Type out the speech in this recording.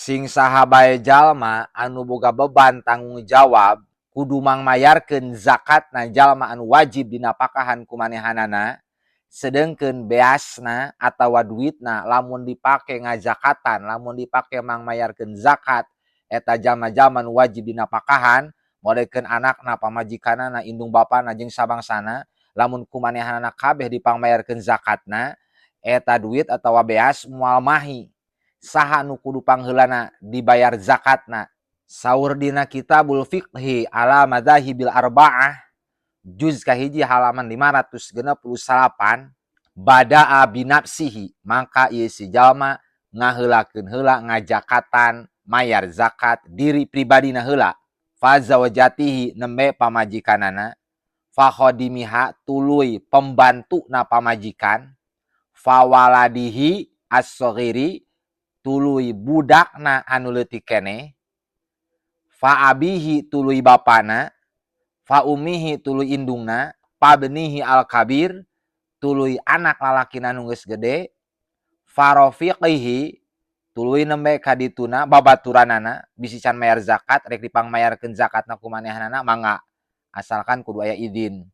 Sing saha bae jalma anu boga beban tanggung jawab kudu mangmayarkeun zakatna jalma anu wajib dinapakahan ku manehanana, sedengkeun beasna atawa duitna lamun dipake ngazakatan, lamun dipake mangmayarkeun zakat eta jalma-jalma nu wajib dinapakahan, modekeun anakna, pamajikanana, indung bapana, jeung sabangsana, lamun ku manehanana kabeh dipangmayarkeun zakatna, eta duit atawa beas moal mahi. Saha nu kudu pangheulana dibayar zakatna? Saur dina Kitabul Fiqhi ala Madzahibil Arba'ah juz 1 halaman 568, bada'a binafsihi, maka ieu si jalma ngaheulakeun heula ngajakatan mayar zakat diri pribadina heula, fa zaujatihi, nembe pamajikanana, fa khadimiha, tuluy pembantuna pamajikan, fa waladihi as-saghiri, tuluy budakna anu leutik keneh, fa abihi, tuluy bapana, fa ummihi, tuluy indungna, fa bnihi al-kabir, tuluy anak lalakina nu geus gede, fa rafiqihi, tuluy nembe ka dituna babaturanana. Bisi can mayar zakat, rek dipangmayarkeun zakatna ku manehanana, mangga, asalkan kudu aya izin.